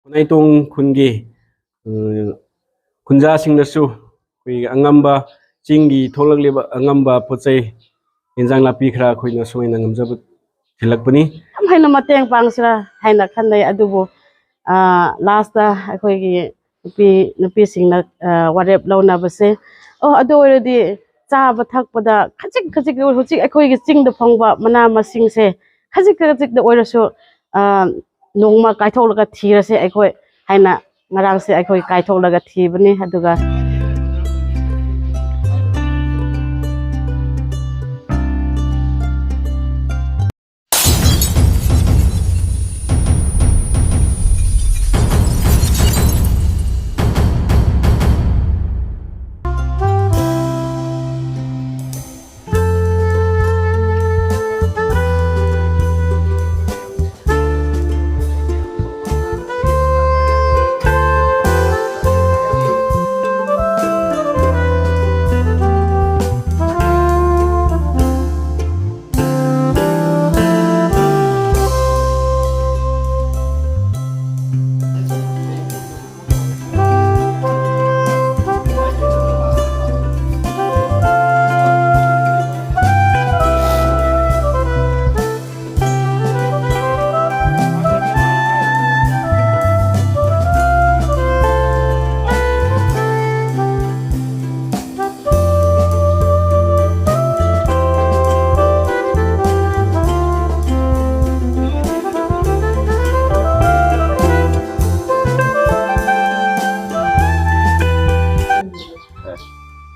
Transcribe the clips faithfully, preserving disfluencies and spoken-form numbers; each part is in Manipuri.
ꯀꯣꯅꯥꯏꯇꯣꯡ ꯈꯨꯟꯒꯤ, ꯎꯝ, ꯈꯨꯟꯖꯥꯁꯤꯡꯅꯁꯨ ꯑꯩꯈꯣꯏꯒꯤ ꯑꯉꯝꯕ, ꯆꯤꯡꯒꯤ ꯊꯣꯛꯂꯛꯂꯤꯕ ꯑꯉꯝꯕ ꯄꯣꯠ ꯆꯩ, ꯏꯟꯖꯥꯡ ꯅꯥꯄꯤ ꯈꯔ ꯑꯩꯈꯣꯏꯅ ꯁꯨꯃꯥꯏꯅ ꯉꯝꯖꯕ ꯊꯤꯜꯂꯛꯄꯅꯤ꯫ ꯌꯥꯝ ꯍꯦꯟꯅ ꯃꯇꯦꯡ ꯄꯥꯡꯁꯤꯔꯥ ꯍꯥꯏꯅ ꯈꯟꯅꯩ꯫ ꯑꯗꯨꯕꯨ, ꯑ, ꯂꯥꯁꯇ ꯑꯩꯈꯣꯏꯒꯤ ꯅꯨꯄꯤ, ꯅꯨꯄꯤꯁꯤꯡꯅ, ꯑ, ꯋꯥꯔꯦꯞ ꯂꯧꯅꯕꯁꯦ, "ꯑꯣ, ꯑꯗꯨ ꯑꯣꯏꯔꯗꯤ ꯆꯥꯕ ꯊꯛꯄꯗ ꯈꯖꯤꯛ ꯈꯖꯤꯛ, ꯍꯧꯖꯤꯛ ꯑꯩꯈꯣꯏꯒꯤ ꯆꯤꯡꯗ ꯐꯪꯕ ꯃꯅꯥ ꯃꯁꯤꯡꯁꯦ ꯈꯖꯤꯛ ꯈꯖꯤꯛꯇ ꯑꯣꯏꯔꯁꯨ, ꯑ, ꯅꯣꯡꯃ ꯀꯥꯏꯊꯣꯛꯂꯒ ꯊꯤꯔꯁꯦ ꯑꯩꯈꯣꯏ" ꯍꯥꯏꯅ ꯉꯔꯥꯡꯁꯦ ꯑꯩꯈꯣꯏ ꯀꯥꯏꯊꯣꯛꯂꯒ ꯊꯤꯕꯅꯤ꯫ ꯑꯗꯨꯒ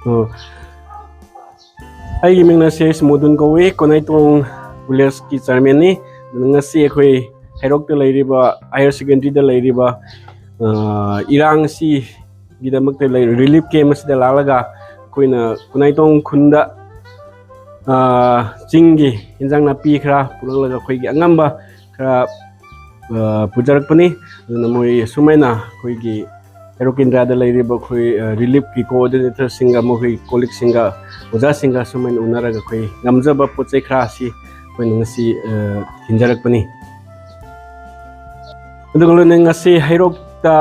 ꯑꯣ, ꯑꯩꯒꯤ ꯃꯤꯡꯅ ꯁꯤ ꯑꯦꯁ ꯃꯣꯗꯨꯟ ꯀꯧꯏ, ꯀꯣꯅꯥꯏꯇꯣꯡ ꯚꯤꯂꯦꯖꯀꯤ ꯆꯤꯌꯔꯃꯦꯟꯅꯤ꯫ ꯑꯗꯨꯅ ꯉꯁꯤ ꯑꯩꯈꯣꯏ ꯍꯩꯔꯣꯛꯇ ꯂꯩꯔꯤꯕ, ꯍꯥꯌꯔ ꯁꯦꯀꯦꯟꯗꯔꯤꯗ ꯂꯩꯔꯤꯕ, ꯑ, ꯏꯔꯥꯡꯁꯤꯒꯤꯗꯃꯛꯇ ꯂꯩ-, ꯔꯤꯂꯤꯐ ꯀꯦꯝ ꯑꯁꯤꯗ ꯂꯥꯛꯂꯒ ꯑꯩꯈꯣꯏꯅ ꯀꯣꯅꯥꯏꯇꯣꯡ ꯈꯨꯟꯗ, ꯑ, ꯆꯤꯡꯒꯤ ꯏꯟꯖꯥꯡ ꯅꯥꯄꯤ ꯈꯔ ꯄꯨꯔꯛꯂꯒ ꯑꯩꯈꯣꯏꯒꯤ ꯑꯉꯝꯕ ꯈꯔ, ꯑ, ꯄꯨꯖꯔꯛꯄꯅꯤ꯫ ꯑꯗꯨꯅ ꯃꯣꯏ ꯁꯨꯃꯥꯏꯅ ꯑꯩꯈꯣꯏꯒꯤ ꯍꯩꯔꯣꯛ ꯀꯦꯟꯗ꯭ꯔꯗ ꯂꯩꯔꯤꯕ ꯑꯩꯈꯣꯏ, ꯑ, ꯔꯤꯂꯤꯐꯀꯤ ꯀꯣꯑꯣꯔꯗꯤꯅꯦꯇꯔꯁꯤꯡꯒ, ꯃꯈꯣꯏ ꯀꯣꯂꯤꯛꯁꯤꯡꯒ, ꯑꯣꯖꯥꯁꯤꯡꯒ ꯁꯨꯃꯥꯏꯅ ꯎꯅꯔꯒ ꯑꯩꯈꯣꯏ ꯉꯝꯖꯕ ꯄꯣꯠ ꯆꯩ ꯈꯔ ꯑꯁꯤ ꯑꯩꯈꯣꯏꯅ ꯉꯁꯤ, ꯑ, ꯊꯤꯟꯖꯔꯛꯄꯅꯤ꯫ ꯑꯗꯨꯒ ꯂꯣꯏꯅꯅ ꯉꯁꯤ ꯍꯩꯔꯣꯛꯇ,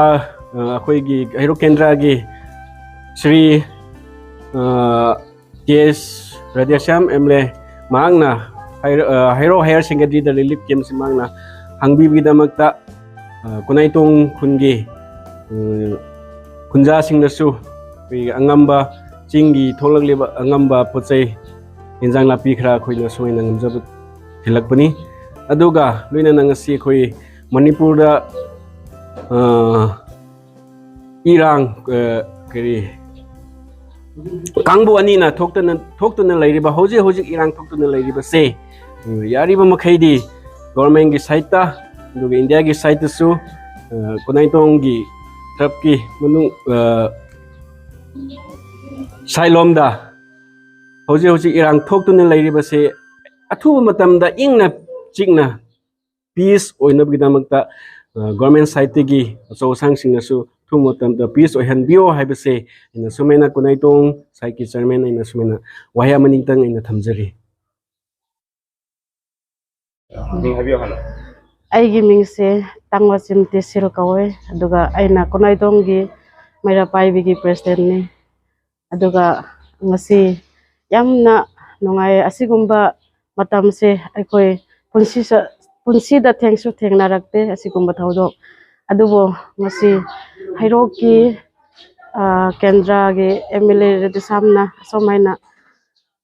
ꯑ, ꯑꯩꯈꯣꯏꯒꯤ ꯍꯩꯔꯣꯛ ꯀꯦꯟꯗ꯭ꯔꯒꯤ ꯁ꯭ꯔꯤ, ꯑ, ꯀꯦ ꯑꯦꯁ ꯔꯥꯙꯦꯁ꯭ꯌꯥꯝ ꯑꯦꯝ ꯑꯦꯜ ꯑꯦ ꯃꯍꯥꯛꯅ ꯍꯩꯔꯣ-, ꯑ, ꯍꯩꯔꯣꯛ ꯍꯥꯌꯔ ꯁꯦꯀꯦꯟꯗꯔꯤꯗ ꯔꯤꯂꯤꯐ ꯀꯦꯝꯞꯁꯤ ꯃꯍꯥꯛꯅ ꯍꯥꯡꯕꯤꯕꯒꯤꯗꯃꯛꯇ, ꯑ, ꯀꯣꯅꯥꯏꯇꯣꯡ ꯈꯨꯟꯒꯤ, ꯎꯝ, ꯈꯨꯟꯖꯥꯁꯤꯡꯅꯁꯨ ꯑꯩꯈꯣꯏꯒꯤ ꯑꯉꯝꯕ ꯆꯤꯡꯒꯤ ꯊꯣꯛꯂꯛꯂꯤꯕ ꯑꯉꯝꯕ ꯄꯣꯠ ꯆꯩ, ꯏꯟꯖꯥꯡ ꯅꯥꯄꯤ ꯈꯔ ꯑꯩꯈꯣꯏꯅ ꯁꯨꯃꯥꯏꯅ ꯉꯝꯖꯕ ꯊꯤꯜꯂꯛꯄꯅꯤ꯫ ꯑꯗꯨꯒ ꯂꯣꯏꯅꯅ ꯉꯁꯤ ꯑꯩꯈꯣꯏ ꯃꯅꯤꯄꯨꯔꯗ, ꯑ, ꯏꯔꯥꯡ, ꯑ, ꯀꯔꯤ, ꯀꯥꯡꯕꯨ ꯑꯅꯤꯅ ꯊꯣꯛꯇꯅ, ꯊꯣꯛꯇꯨꯅ ꯂꯩꯔꯤꯕ, ꯍꯧꯖꯤꯛ ꯍꯧꯖꯤꯛ ꯏꯔꯥꯡ ꯊꯣꯛꯇꯨꯅ ꯂꯩꯔꯤꯕꯁꯦ, ꯎꯝ, ꯌꯥꯔꯤꯕ ꯃꯈꯩꯗꯤ ꯒꯣꯔꯃꯦꯟꯒꯤ ꯁꯥꯏꯠꯇ, ꯑꯗꯨꯒ ꯏꯟꯗꯤꯌꯥꯒꯤ ꯁꯥꯏꯠꯇꯁꯨ, ꯑ, ꯀꯣꯅꯥꯏꯇꯣꯡꯒꯤ ꯇ꯭ꯔꯞꯀꯤ ꯃꯅꯨꯡ, ꯑ, ꯁꯥꯏꯠꯂꯣꯝꯗ ꯍꯧꯖꯤꯛ ꯍꯧꯖꯤꯛ ꯏꯔꯥꯡ ꯊꯣꯛꯇꯨꯅ ꯂꯩꯔꯤꯕꯁꯦ ꯑꯊꯨꯕ ꯃꯇꯝꯗ ꯏꯪꯅ ꯆꯤꯛꯅ ꯄꯤꯁ ꯑꯣꯏꯅꯕꯒꯤꯗꯃꯛꯇ, ꯑ, ꯒꯣꯔꯃꯦꯟ ꯁꯥꯏꯠꯇꯒꯤ ꯑꯆꯧ ꯑꯁꯥꯡꯁꯤꯡꯅꯁꯨ ꯑꯊꯨꯕ ꯃꯇꯝꯗ ꯄꯤꯁ ꯑꯣꯏꯍꯟꯕꯤꯌꯣ ꯍꯥꯏꯕꯁꯦ ꯑꯩꯅ ꯁꯨꯃꯥꯏꯅ ꯀꯣꯅꯥꯏꯇꯣꯡ ꯁꯥꯏꯠꯀꯤ ꯆꯤꯌꯔꯃꯦꯟ ꯑꯩꯅ ꯁꯨꯃꯥꯏꯅ ꯋꯥꯍꯩ ꯑꯃꯅꯤꯇꯪ ꯑꯩꯅ ꯊꯝꯖꯔꯤ꯫ ꯃꯤꯡ ꯍꯥꯏꯕꯤꯌꯨ ꯍꯥꯟꯅ꯫ ꯑꯩꯒꯤ ꯃꯤꯡꯁꯦ ꯇꯥꯡꯋꯥꯆꯤꯟ ꯇꯦꯁꯤꯜ ꯀꯧꯋꯦ, ꯑꯗꯨꯒ ꯑꯩꯅ ꯀꯣꯅꯥꯏꯇꯣꯡꯒꯤ ꯃꯩꯔꯥ ꯄꯥꯏꯕꯤꯒꯤ ꯄ꯭ꯔꯦꯁꯤꯗꯦꯟꯠꯅꯤ꯫ ꯑꯗꯨꯒ ꯉꯁꯤ ꯌꯥꯝꯅ ꯅꯨꯡꯉꯥꯏ꯫ ꯑꯁꯤꯒꯨꯝꯕ ꯃꯇꯝꯁꯦ ꯑꯩꯈꯣꯏ ꯄꯨꯟꯁꯤꯁ-, ꯄꯨꯟꯁꯤꯗ ꯊꯦꯡꯁꯨ ꯊꯦꯡꯅꯔꯛꯇꯦ ꯑꯁꯤꯒꯨꯝꯕ ꯊꯧꯗꯣꯛ꯫ ꯑꯗꯨꯕꯨ ꯉꯁꯤ ꯍꯩꯔꯣꯛꯀꯤ, ꯑ, ꯀꯦꯟꯗ꯭ꯔꯒꯤ ꯑꯦꯝ ꯑꯦꯜ ꯑꯦ ꯔꯦꯗꯤꯁꯥꯝꯅ ꯑꯁꯨꯃꯥꯏꯅ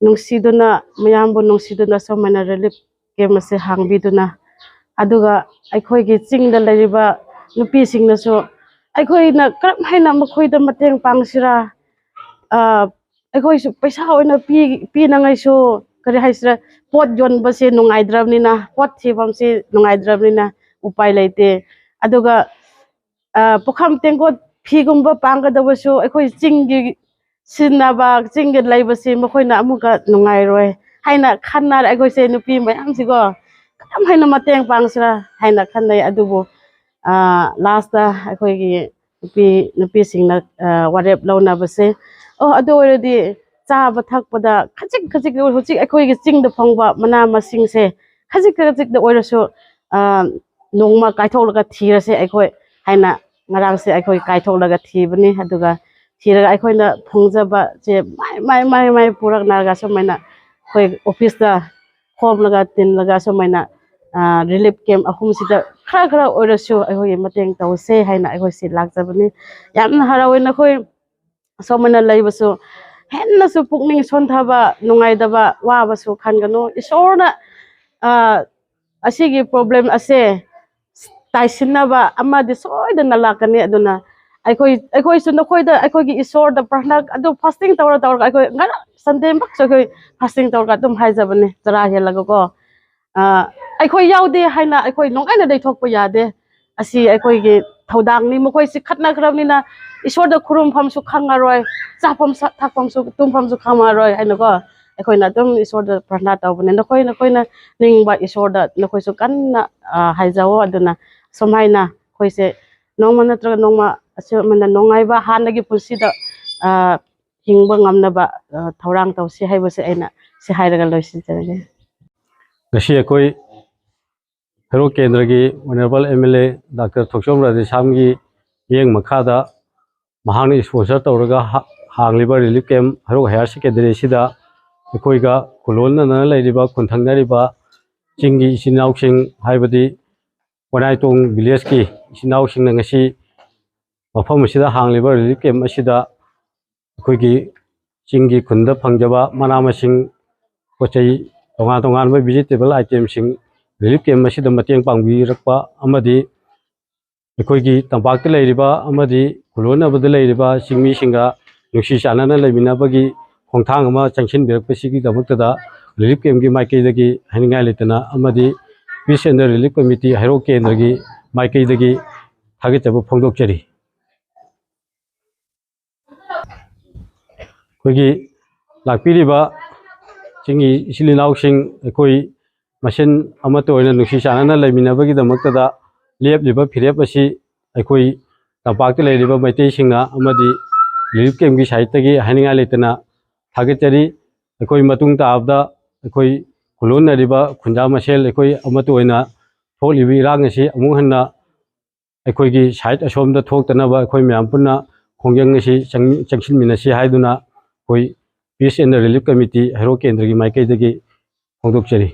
ꯅꯨꯡꯁꯤꯗꯨꯅ, ꯃꯌꯥꯝꯕꯨ ꯅꯨꯡꯁꯤꯗꯨꯅ ꯑꯁꯨꯃꯥꯏꯅ ꯔꯤꯂꯤꯐ ꯀꯦꯝꯞ ꯑꯁꯦ ꯍꯥꯡꯕꯤꯗꯨꯅ, ꯑꯗꯨꯒ ꯑꯩꯈꯣꯏꯒꯤ ꯆꯤꯡꯗ ꯂꯩꯔꯤꯕ ꯅꯨꯄꯤꯁꯤꯡꯅꯁꯨ ꯑꯩꯈꯣꯏꯅ ꯀꯔꯝ ꯍꯥꯏꯅ ꯃꯈꯣꯏꯗ ꯃꯇꯦꯡ ꯄꯥꯡꯁꯤꯔꯥ, ꯑ, ꯑꯩꯈꯣꯏꯁꯨ ꯄꯩꯁꯥ ꯑꯣꯏꯅ ꯄꯤ-, ꯄꯤꯅꯉꯥꯏꯁꯨ, ꯀꯔꯤ ꯍꯥꯏꯁꯤꯔꯥ, ꯄꯣꯠ ꯌꯣꯟꯕꯁꯦ ꯅꯨꯡꯉꯥꯏꯗ꯭ꯔꯕꯅꯤꯅ, ꯄꯣꯠ ꯊꯤꯐꯝꯁꯦ ꯅꯨꯡꯉꯥꯏꯗ꯭ꯔꯕꯅꯤꯅ ꯎꯄꯥꯏ ꯂꯩꯇꯦ꯫ ꯑꯗꯨꯒ, ꯑ, ꯄꯨꯈꯝ ꯇꯦꯡꯀꯣꯠ ꯐꯤꯒꯨꯝꯕ ꯄꯥꯡꯒꯗꯕꯁꯨ ꯑꯩꯈꯣꯏ ꯆꯤꯡꯒꯤ ꯁꯤꯖꯤꯟꯅꯕ, ꯆꯤꯡꯒꯤ ꯂꯩꯕꯁꯤ ꯃꯈꯣꯏꯅ ꯑꯃꯨꯛꯀ ꯅꯨꯡꯉꯥꯏꯔꯣꯏ ꯍꯥꯏꯅ ꯈꯟꯅꯔꯦ꯫ ꯑꯩꯈꯣꯏꯁꯦ ꯅꯨꯄꯤ ꯃꯌꯥꯝꯁꯤꯀꯣ ꯀꯔꯝ ꯍꯥꯏꯅ ꯃꯇꯦꯡ ꯄꯥꯡꯁꯤꯔꯥ ꯍꯥꯏꯅ ꯈꯟꯅꯩ꯫ ꯑꯗꯨꯕꯨ, ꯑ, ꯂꯥꯁꯇ ꯑꯩꯈꯣꯏꯒꯤ ꯅꯨꯄꯤ, ꯅꯨꯄꯤꯁꯤꯡꯅ, ꯑ, ꯋꯥꯔꯦꯞ ꯂꯧꯅꯕꯁꯦ, "ꯑꯣ, ꯑꯗꯨ ꯑꯣꯏꯔꯗꯤ ꯆꯥꯕ ꯊꯛꯄꯗ ꯈꯖꯤꯛ ꯈꯖꯤꯛ, ꯍꯧꯖꯤꯛ ꯑꯩꯈꯣꯏꯒꯤ ꯆꯤꯡꯗ ꯐꯪꯕ ꯃꯅꯥ ꯃꯁꯤꯡꯁꯦ ꯈꯖꯤꯛ ꯈꯖꯤꯛꯇ ꯑꯣꯏꯔꯁꯨ, ꯑ, ꯅꯣꯡꯃ ꯀꯥꯏꯊꯣꯛꯂꯒ ꯊꯤꯔꯁꯦ ꯑꯩꯈꯣꯏ ꯍꯥꯏꯅ ꯉꯔꯥꯡꯁꯦ ꯑꯩꯈꯣꯏ ꯀꯥꯏꯊꯣꯛꯂꯒ ꯊꯤꯕꯅꯤ꯫ ꯑꯗꯨꯒ ꯊꯤꯔꯒ ꯑꯩꯈꯣꯏꯅ ꯐꯪꯖꯕꯁꯦ ꯃꯥꯏ ꯃꯥꯏ ꯃꯥꯏ ꯃꯥꯏ ꯄꯨꯔꯛꯅꯔꯒ ꯁꯨꯃꯥꯏꯅ ꯑꯩꯈꯣꯏ ꯑꯣꯐꯤꯁꯇ ꯈꯣꯝꯂꯒ ꯇꯤꯜꯂꯒ ꯁꯨꯃꯥꯏꯅ ꯔꯤꯂꯤꯐ ꯀꯦꯝ ꯑꯍꯨꯝꯁꯤꯗ ꯈꯔ ꯈꯔ ꯑꯣꯏꯔꯁꯨ ꯑꯩꯈꯣꯏꯒꯤ ꯃꯇꯦꯡ ꯇꯧꯁꯦ ꯍꯥꯏꯅ ꯑꯩꯈꯣꯏꯁꯤ ꯂꯥꯛꯆꯕꯅꯤ꯫ ꯌꯥꯝꯅ ꯍꯔꯥꯎꯋꯦ꯫ ꯅꯈꯣꯏ ꯁꯨꯃꯥꯏꯅ ꯂꯩꯕꯁꯨ ꯍꯦꯟꯅꯁꯨ ꯄꯨꯛꯅꯤꯡ ꯁꯣꯟꯊꯕ, ꯅꯨꯡꯉꯥꯏꯇꯕ, ꯋꯥꯕꯁꯨ ꯈꯟꯒꯅꯨ꯫ ꯏꯁꯣꯔꯅ ꯑꯁꯤꯒꯤ ꯄ꯭ꯔꯣꯕ꯭ꯂꯦꯝ ꯑꯁꯦ ꯇꯥꯏꯁꯤꯟꯅꯕ ꯑꯃꯗꯤ ꯁꯣꯏꯗꯅ ꯂꯥꯛꯀꯅꯤ꯫ ꯑꯗꯨꯅ ꯑꯩꯈꯣꯏ ꯑꯩꯈꯣꯏꯁꯨ ꯅꯈꯣꯏꯗ ꯑꯩꯈꯣꯏꯒꯤ ꯏꯁꯣꯔꯗ ꯄ꯭ꯔꯥꯊꯅꯥ ꯑꯗꯨ ꯐꯥꯁꯇꯤꯡ ꯇꯧꯔ ꯇꯧꯔꯒ ꯑꯩꯈꯣꯏ ꯉꯔꯥꯡ ꯁꯟꯗꯦꯃꯛꯁꯨ ꯑꯩꯈꯣꯏ ꯐꯥꯁꯇꯤꯡ ꯇꯧꯔꯒ ꯑꯗꯨꯝ ꯍꯥꯏꯖꯕꯅꯦ, ꯆꯔꯥ ꯍꯦꯜꯂꯒꯀꯣ꯫ ꯑꯩꯈꯣꯏ ꯌꯥꯎꯗꯦ ꯍꯥꯏꯅ ꯑꯩꯈꯣꯏ ꯅꯨꯡꯉꯥꯏꯅ ꯂꯩꯊꯣꯛꯄ ꯌꯥꯗꯦ꯫ ꯑꯁꯤ ꯑꯩꯈꯣꯏꯒꯤ ꯊꯧꯗꯥꯡꯅꯤ꯫ ꯃꯈꯣꯏꯁꯤ ꯈꯠꯅꯈ꯭ꯔꯕꯅꯤꯅ ꯏꯁꯣꯔꯗ ꯈꯨꯔꯨꯝꯐꯝꯁꯨ ꯈꯪꯉꯔꯣꯏ, ꯆꯥꯐꯝ ꯊꯛꯐꯝꯁꯨ ꯇꯨꯝꯐꯝꯁꯨ ꯈꯪꯉꯔꯣꯏ ꯍꯥꯏꯅꯀꯣ ꯑꯩꯈꯣꯏꯅ ꯑꯗꯨꯝ ꯏꯁꯣꯔꯗ ꯄ꯭ꯔꯥꯊꯅꯥ ꯇꯧꯕꯅꯦ꯫ ꯅꯈꯣꯏ ꯅꯈꯣꯏꯅ ꯅꯤꯡꯕ ꯏꯁꯣꯔꯗ ꯅꯈꯣꯏꯁꯨ ꯀꯟꯅ ꯍꯥꯏꯖꯧ꯫ ꯑꯗꯨꯅ ꯁꯨꯃꯥꯏꯅ ꯑꯩꯈꯣꯏꯁꯦ ꯅꯣꯡꯃ ꯅꯠꯇ꯭ꯔꯒ ꯅꯣꯡꯃ ꯑꯁꯨꯝꯅ ꯅꯨꯡꯉꯥꯏꯕ ꯍꯥꯟꯅꯒꯤ ꯄꯨꯟꯁꯤꯗ ꯍꯤꯡꯕ ꯉꯝꯅꯕ ꯊꯧꯔꯥꯡ ꯇꯧꯁꯤ ꯍꯥꯏꯕꯁꯦ ꯑꯩꯅ ꯁꯤ ꯍꯥꯏꯔꯒ ꯂꯣꯏꯁꯤꯟꯖꯔꯒꯦ꯫ ꯉꯁꯤ ꯑꯩꯈꯣꯏ ꯍꯩꯔꯣꯛ ꯀꯦꯟꯗ꯭ꯔꯒꯤ honourable M L A doctor Thokchom ꯔꯥꯙꯦꯁ꯭ꯌꯥꯝꯒꯤ ꯃꯤꯠꯌꯦꯡ ꯃꯈꯥꯗ ꯃꯍꯥꯛꯅ ꯏꯁꯄꯣꯟꯁꯔ ꯇꯧꯔꯒ ꯍꯥꯡꯂꯤꯕ ꯔꯤꯂꯤꯐ ꯀꯦꯝ ꯍꯩꯔꯣꯛ ꯍꯥꯌꯔ ꯁꯦꯀꯦꯟꯗꯔꯤ ꯑꯁꯤꯗ ꯑꯩꯈꯣꯏꯒ ꯈꯨꯂꯣꯟꯅꯅ ꯂꯩꯔꯤꯕ ꯈꯨꯟ ꯊꯪꯅꯔꯤꯕ ꯆꯤꯡꯒꯤ ꯏꯆꯤꯟ ꯏꯅꯥꯎꯁꯤꯡ, ꯍꯥꯏꯕꯗꯤ ꯋꯥꯅꯥꯏꯇꯣꯡ ꯚꯤꯂꯦꯖꯀꯤ ꯏꯆꯤꯟ ꯏꯅꯥꯎꯁꯤꯡꯅ ꯉꯁꯤ ꯃꯐꯝ ꯑꯁꯤꯗ ꯍꯥꯡꯂꯤꯕ ꯔꯤꯂꯤꯐ ꯀꯦꯝ ꯑꯁꯤꯗ ꯑꯩꯈꯣꯏꯒꯤ ꯆꯤꯡꯒꯤ ꯈꯨꯟꯗ ꯐꯪꯖꯕ ꯃꯅꯥ ꯃꯁꯤꯡ, ꯄꯣꯠ ꯆꯩ, ꯇꯣꯉꯥꯟ ꯇꯣꯉꯥꯟꯕ ꯚꯤꯖꯤꯇꯦꯕꯜ ꯑꯥꯏꯇꯦꯝꯁꯤꯡ ꯔꯤꯂꯤꯐ ꯀꯦꯝ ꯑꯁꯤꯗ ꯃꯇꯦꯡ ꯄꯥꯡꯕꯤꯔꯛꯄ ꯑꯃꯗꯤ ꯑꯩꯈꯣꯏꯒꯤ ꯇꯝꯄꯥꯛꯇ ꯂꯩꯔꯤꯕ ꯑꯃꯗꯤ ꯈꯨꯜꯂꯣꯟꯅꯕꯗ ꯂꯩꯔꯤꯕ ꯆꯤꯡꯃꯤꯁꯤꯡꯒ ꯅꯨꯡꯁꯤ ꯆꯥꯟꯅꯅ ꯂꯩꯃꯤꯟꯅꯕꯒꯤ ꯈꯣꯡꯊꯥꯡ ꯑꯃ ꯆꯪꯁꯤꯟꯕꯤꯔꯛꯄꯁꯤꯒꯤꯗꯃꯛꯇꯗ ꯔꯤꯂꯤꯐ ꯀꯦꯝꯒꯤ ꯃꯥꯏꯀꯩꯗꯒꯤ ꯍꯥꯏꯅꯤꯡꯉꯥꯏ ꯂꯩꯇꯅ ꯑꯃꯗꯤ ꯄꯤꯁ ꯑꯦꯟ ꯔꯤꯂꯤꯐ ꯀꯃꯤꯇꯤ ꯍꯩꯔꯣꯛ ꯀꯦꯟꯗ꯭ꯔꯒꯤ ꯃꯥꯏꯀꯩꯗꯒꯤ ꯊꯥꯒꯠꯆꯕ ꯐꯣꯡꯗꯣꯛꯆꯔꯤ꯫ ꯑꯩꯈꯣꯏꯒꯤ ꯂꯥꯛꯄꯤꯔꯤꯕ ꯆꯤꯡꯒꯤ ꯏꯆꯤꯜ ꯏꯅꯥꯎꯁꯤꯡ, ꯑꯩꯈꯣꯏ ꯃꯁꯦꯟ ꯑꯃꯠꯇ ꯑꯣꯏꯅ ꯅꯨꯡꯁꯤ ꯆꯥꯟꯅꯅ ꯂꯩꯃꯤꯟꯅꯕꯒꯤꯗꯃꯛꯇꯗ ꯂꯦꯞꯂꯤꯕ ꯐꯤꯔꯦꯞ ꯑꯁꯤ ꯑꯩꯈꯣꯏ ꯇꯝꯄꯥꯛꯇ ꯂꯩꯔꯤꯕ ꯃꯩꯇꯩꯁꯤꯡꯅ ꯑꯃꯗꯤ ꯔꯤꯂꯤꯐ ꯀꯦꯝꯒꯤ ꯁꯥꯏꯠꯇꯒꯤ ꯍꯥꯏꯅꯤꯡꯉꯥꯏ ꯂꯩꯇꯅ ꯊꯥꯒꯠꯆꯔꯤ꯫ ꯑꯩꯈꯣꯏ ꯃꯇꯨꯡ ꯇꯥꯕꯗ ꯑꯩꯈꯣꯏ ꯈꯨꯂꯣꯟꯅꯔꯤꯕ ꯈꯨꯟꯖꯥ ꯃꯁꯦꯜ ꯑꯩꯈꯣꯏ ꯑꯃꯠꯇ ꯑꯣꯏꯅ ꯊꯣꯛꯂꯤꯕ ꯏꯔꯥꯡ ꯑꯁꯤ ꯑꯃꯨꯛ ꯍꯟꯅ ꯑꯩꯈꯣꯏꯒꯤ ꯁꯥꯏꯠ ꯑꯁꯣꯝꯗ ꯊꯣꯛꯇꯅꯕ ꯑꯩꯈꯣꯏ ꯃꯌꯥꯝ ꯄꯨꯟꯅ ꯈꯣꯡꯖꯪ ꯑꯁꯤ ꯆꯪ-, ꯆꯪꯁꯤꯟꯃꯤꯟꯅꯁꯤ ꯍꯥꯏꯗꯨꯅ ꯑꯩꯈꯣꯏ Peace and Relief Committee ꯍꯩꯔꯣꯛ ꯀꯦꯟꯗ꯭ꯔꯒꯤ ꯃꯥꯏꯀꯩꯗꯒꯤ ꯐꯣꯡꯗꯣꯛꯆꯔꯤ꯫